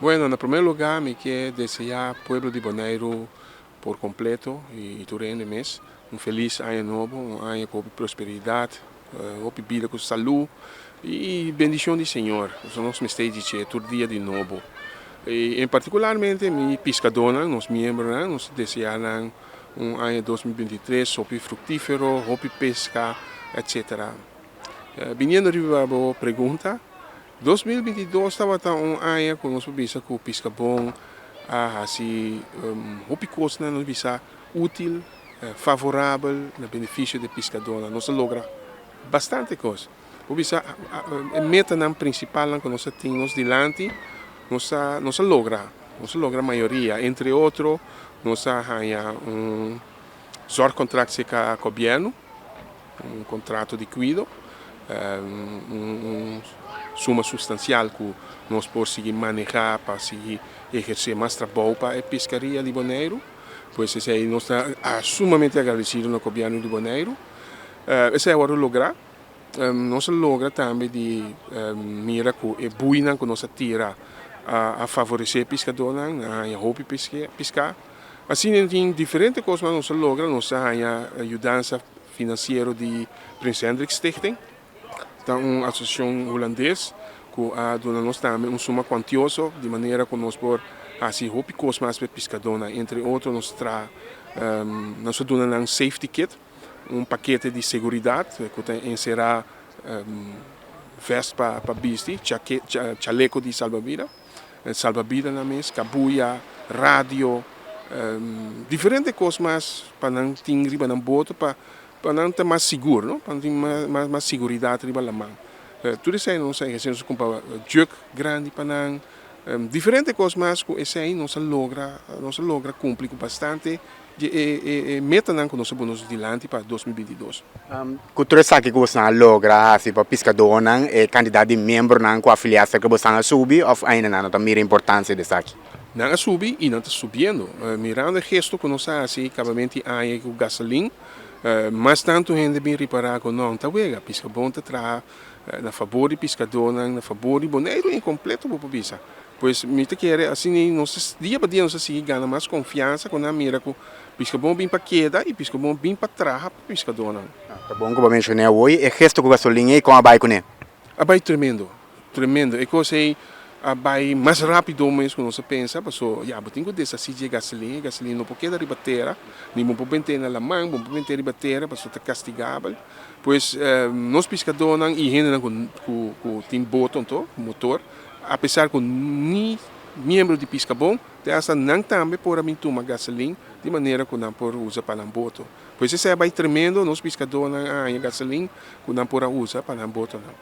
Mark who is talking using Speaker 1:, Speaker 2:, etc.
Speaker 1: Bueno, na promé lugá mi ke deseá pueblo di Boneiru por kompleto i tur hende mes un felis aña nobo, un aña ku hopi prosperidat, hopi bida ku salú i bendishon di Señor. Pasobra nos mester di dje tur dia di nobo. I en partikularmente mi piskadónan, nos miembronan, nos ta deseá nan un aña 2023 hopi fruktífero, hopi peska, etcétera. Biniendo riba bo pregunta, 2022 tabata un aña ku nos por bisa ku Piskabon a hasi hopi kosnan nos bisa útil, favorabel na benefisio di e piskadónan. Nos a logra bastante kos. Por bisa e metanan prinsipalnan ku nos a tin nos dilanti nos a nos a logra, nos a logra mayoria. Entre otro nos a haña un zorgcontract serka gobièrnu. Un kontrato di kuido, un suma sustansial ku nos por sigui manehá pa sigui ehersé mas trabou pa e piskaria di Boneiru. Pues esei nos ta sumamente agradesido na gobièrnu di Boneiru. Esei a wòrdu lográ. Nos a logra tambe di mira ku e buinan ku nos a tira a favoresé e piskadónan, nan a haña hopi piská. Asina tin diferente kos mas nos a logra, nos a haña yudansa finansiero di Prins Hendrik Stichting, ta un asosiashon hulandes ku a duna nos tambe un suma kuantioso di manera ku nos por hasi hopi kos mas pa e piskadónan. Entre otro nos traha, nos a duna nan safety kit, un pakete di seguridat ku ta enserá vèst pa bisti, chaleko di salbabida. Salbabidanan mes, kabuya, radio, diferente kos mas pa nan tin riba nan boto pa pa nan ta mas sigur, no? Pa nan tin mas mas siguridat riba laman. Tur esei nos a ehersé, nos a kumpra jug grandi pa nan, diferente kos mas ku esei nos a logra, nos a logra kumpli ku bastante Di e metanan ku nos a pone nos dilanti pa 2022.
Speaker 2: Ku tur esaki ku boso a logra hasi pa piskadónan, e kantidat di miembronan ku afiliá serka boso a subi òf ainda nan no ta mira importansia di esaki?
Speaker 1: Nan a subi i nan ta subiendo. Mirando e gesto ku nos a hasi kabamenti aña ku gasolin, mas tantu hende bin ripará ku no ta wega, Piskabon ta traha na fabor di piskadónan, na fabor di Boneiru en kompleto bo por bisa. Pues mi ta kere asina ei nos ta dia pa dia nos ta sigui gana mas konfiansa ku nan mira ku Piskabon bin pa keda i Piskabon bin pa traha pa piskadónan.
Speaker 2: Ta bon ku bo menshoné awor e gesto ku gasolin ei kon a bai kuné?
Speaker 1: A bai tremendo, tremendo. E kos ei a bai mas rápido mes ku nos a pensa paso ya bo tin ku deshasí dje gasolin, e gasolin no por keda riba tera, ni bo por bent'é na laman, bo por bent'é riba tera paso ta kastigabel. Pues nos piskadónan i hendenan ku ku tin boto anto, motor, Apesar ku ni miembro di Piskabon te hasta nan tambe por a bin tuma gasolin di manera ku nan por usa pa nan boto. Pues esei a bai tremendo, nos piskadónan a haña gasolin ku nan por a usa pa nan botonan.